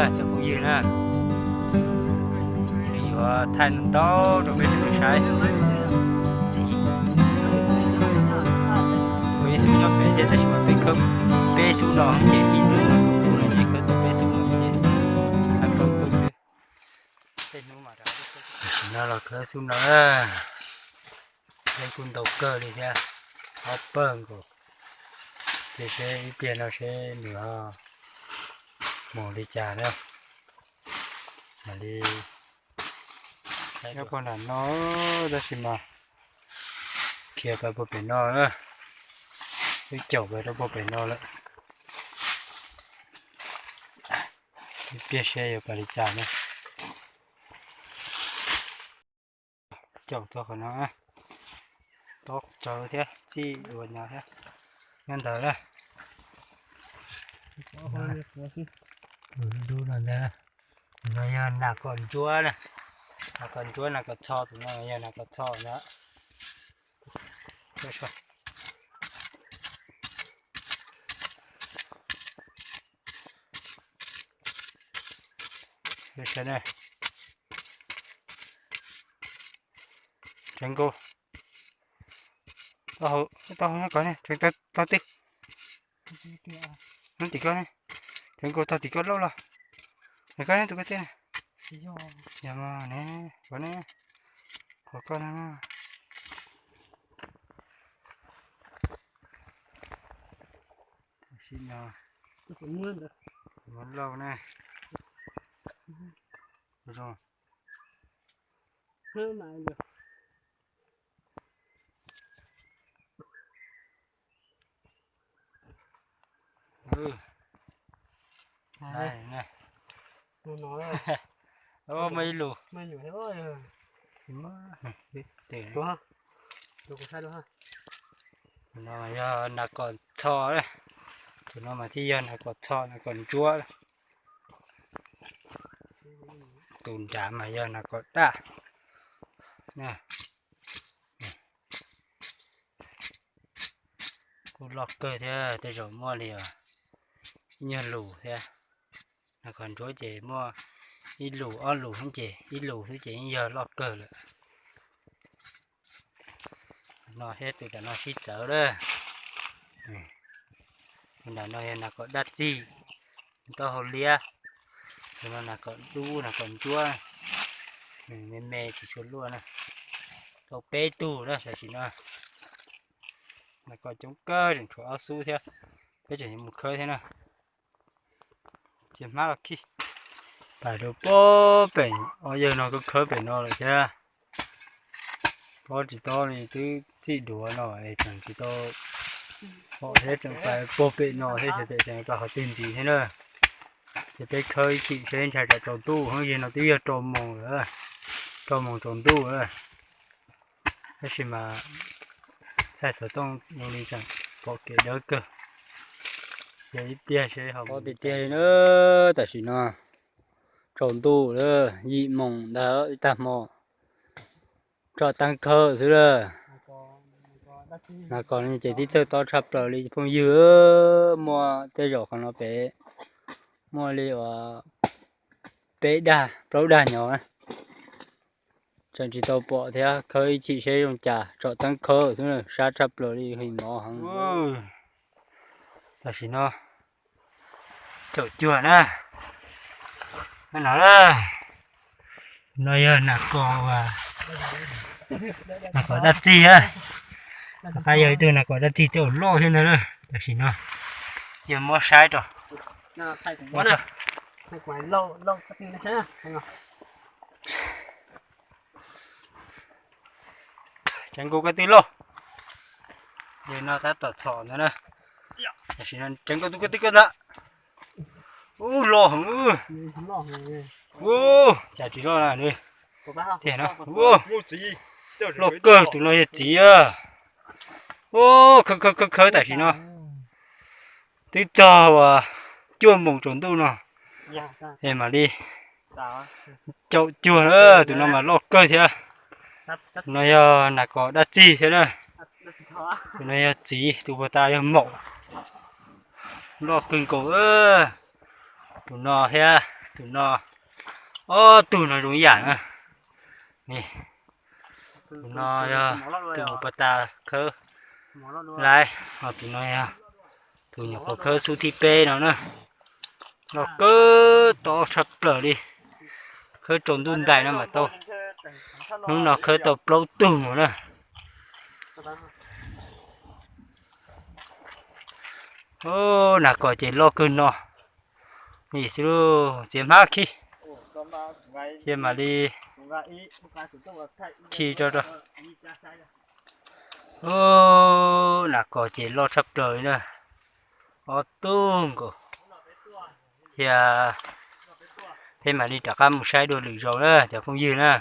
Cov phooj ywg na, yuav thaij ntau ntau rau peb sawv daws saib. Kuv ib xub nyob pem thiab tab sis mas peb khawb peb xub no ces ib hnub no kuv no ces khawb tau peb xub no ces khawb tau xwb. Tej hnub mas tam sim no los khawb xub no, yeej kuj ntau kawg li thiab, ob pawg nkaus. Ces seb ib pliag no seb nws ho mus li cas na. Mam li nyob puag nram no tab sis mas khiav tau puag pem no na, twb caum tau rau puag pem no lawm. Ib pliag seb yuav pais li cas na. Caum tau qhov no, tob tsawv thiab txij ua nyo thiab. Nyob ntawd na. Dub no ntag. Tus no yog nas kom ntsuab na. Nas kom ntsuab, nas kom txho, tus no yog nas kom txho na. Tseev nkaus, tau hauv nyob kov ne, tseev tau tim, nyob tim koj ne, tseev nkaus tau tim koj lauj los. Nws koj ne, tus koj tiag ne. Yog mas ne, kov ne, kov koj no. Tam sim no muab lauj ne. Zoo. Muaj ib lus. Tus no yog nas kom txho, tus no mas thiaj yog nas kom txho, nas kom ntsuab. Tus nrad mas yog nas kom daj. Kuj loj kawg thiab, tej zaum muaj li ib nyuag lus thiab. Nas kom ntsuab ces muaj ib lus ob lus xwb ces, ib lus xwb ces yeej yog loj kawg lawm. No thiab tus nram no sib txawv lawm. Tus nram no yog nas kom daj txig, taub hau liab. Tus no nas kom dub, nas kom ntsuab, me me tsis tshua luaj na. Tau peb tug na tam sim no. Nas kom coob kawg, tseem tshuav ob xub thiab, peb tseem yuav mus khawb thiab na. Ces hmab los khij, pais rau puag pem ob yawg no khawb khawb pem no lawm thiab. Pob tsis tob li, twb txij duav no es tseem tsis tau pom thiab, tseem pais puag pem no thiab, ces pem tseem pais qhov twg ntxiv thiab na. Ces peb khawb ib chim seb ntshai tsam tsaus ntuj, hoob yig no twb yog rau moos lawm, rau moos tsaus ntuj lawm. Tab sis mas thaij xov tooj zoo li tseem pom kev dawb kawg. Ces ib pliag seb ho tiag tiag li na, tam sim no tsaus ntuj lawm, yim moos ntag ib tag hmo, tsom teeb khawb xwb lawm. Nas kom ces tib txawj tob tshaj plaws li phooj ywg. Muaj tej zaum qhov no pem muaj li uas peb dag plaub dag nyob, tseem tsis tau pom thiab. Khawb ib chim seb zoo cas, tsom teeb khawb xwb, sab tshaj plaws li, hwj mov heev. Tam sim no caum cuag na. No, no yog nas kom, nas kom daj txig na. Qab yog ib tug nas kom daj txig tej uas loj thiab ntag na. Tam sim no cia muab saib rau. Tseev nkaus ko tw lauj. Yog no tab tom txhom ntawd na. Tam sim no tseev nkaus tus ko tw ko ntag. Ub, loj heev. Ub, cas tsis loj na nws. Tiag na. Ub, loj kawg, tus no yog txiv. Ub, khawb khawb khawb khawb tam sim no twb txog uas cuaj moos tsaus ntuj no, es mam li caum cuag na. Tus no mas loj kawg thiab. Tus no yog nas kom daj txig thiab na. Tus no yog txiv, tus puag ta yog maum. Loj kawg nkaus. Tus no thiab. Tus no, ob tug no zoo ib yam na. Tus no yog tus mus pas tas khawb laib, ho tus no yog tus nyuam qhuav khawb xub thib peb no na. Los kawg tau tshaj plaws li, khawb rau ntuj ntais no mas tau. Hnub no khawb tau plaub tug no na. Nas kos ces loj kawg no. Nim xwb lauj, txiav hmab khi, cia mam li khi rau rau. Nas kos ces loj tshaj plaws li na, ob tug nkaus. Cia peb mam li rov qab mus saib dua lwm zaus na cov phooj ywg na.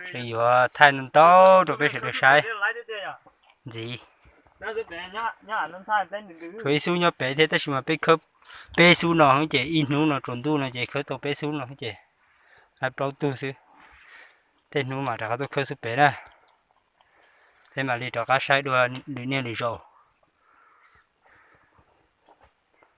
Tseem yuav thaij ntau rau peb sawv daws saib ntxiv. Tshuav ib xub nyob pem thiab tab sis mas peb khawb peb xub no xwb ces ib hnub no tsaus ntuj no ces khawb tau peb xub no xwb ces, hab plaub tug xwb. Tej hnub mam rov qab tuaj khawb xub pem na. Peb mam li rov qab saib dua lwm niaj lwm zaus.